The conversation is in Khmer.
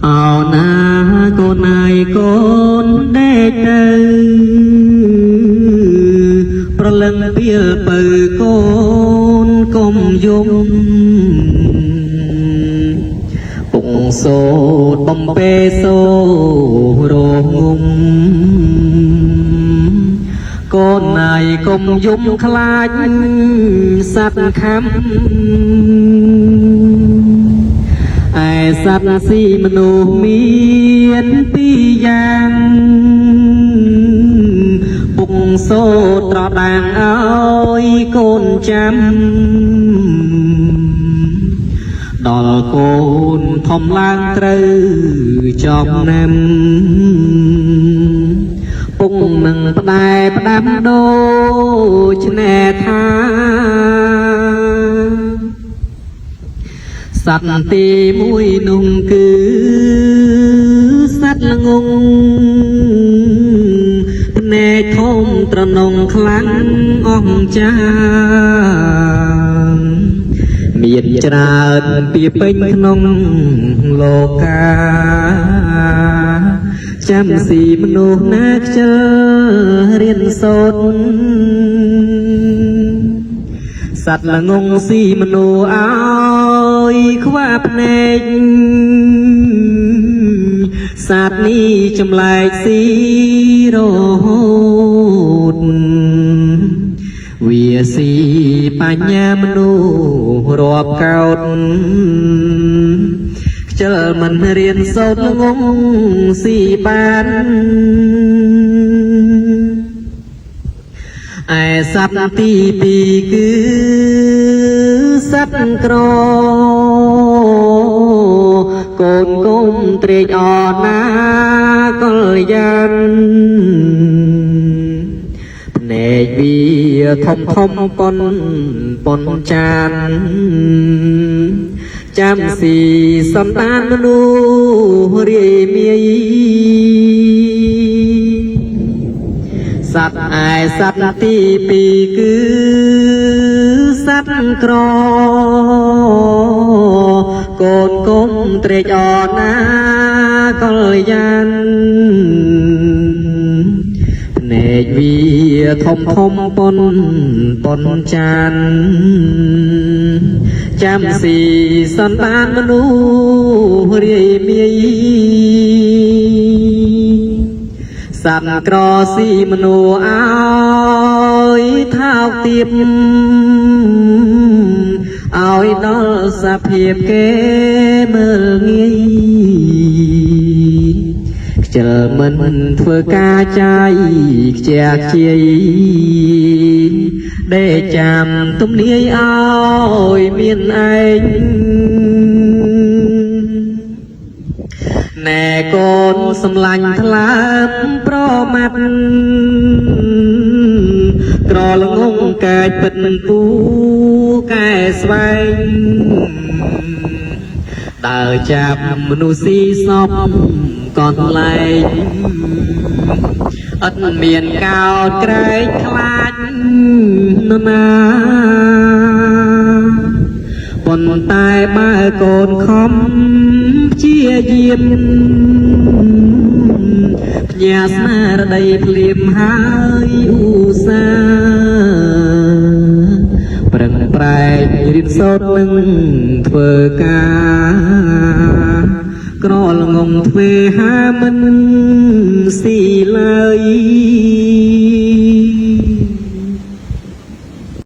អោណាកូនណាយកូនដេកទៅប្រលឹងពីលពៅកូនកុំយំពុងសូតបំពេសូរងុំកូនណាយកុំយំខ្លាចសត្វខំ ឯសត្វស៊ីមនុស្សមានពីរយ៉ាងពុកសូត្រដាងឲ្យកូនចាំដល់កូនធំឡើងត្រូវចំណាំពុកនឹងផ្ដែផ្ដាំដូចណែថា សត្វទីមួយនោះគឺសត្វល្ងងភ្នែកធំត្រនងខ្លាំងអស្ចារ្យមានច្រើនពីពេញក្នុងលោកាចាំស៊ីមនុស្សណាខ្ជិលរៀនសូត្រ សត្វល្ងងស៊ីមនុស្សឲ្យខ្វាភ្នែកសត្វនេះចម្លែកស៊ីរហូតវាស៊ីបញ្ញាមនុស្សរាប់កោតខ្ជិលមិនរៀនសូត្រល្ងងស៊ីបាន ឯសត្វទីពីរគឺសត្វក្រកូនគុំត្រេកអរណាកល្យានភ្នែកវាធំធំប៉ុនប៉ុនចានចាំស៊ីសន្តានមនុស្សរាយមាយ សត្វឯសត្វទីពីរគឺសត្វក្រកូនគុំត្រេកអរណាកល្យានភ្នែកវាធំធំប៉ុនប៉ុនចានចាំស៊ីសន្តានមនុស្សរាយមាយ សត្វក្រស៊ីមនុស្សឲ្យថោកទាបឲ្យដល់សភាពគេមើលងាយខ្ជិលមិនធ្វើការចាយខ្ជះខ្ជាយដេកចាំទំនាយឲ្យមានឯង ណែកូនសំឡាញ់ថ្លើមប្រមាត់ក្រល្ងងកាចពិតពូកែស្វែងដើរចាប់មនុស្សស៊ីសពកន្លែងឥតមានកោតក្រែងខ្លាចនរណា ប៉ុន្តែបើកូនខំជាយាមផ្ញើស្មារតីភ្លាមហើយឧស្សាហ៍ប្រឹងប្រែងរៀនសូត្រនឹងធ្វើការក្រល្ងងទ្វេហាមិនស៊ីឡើយ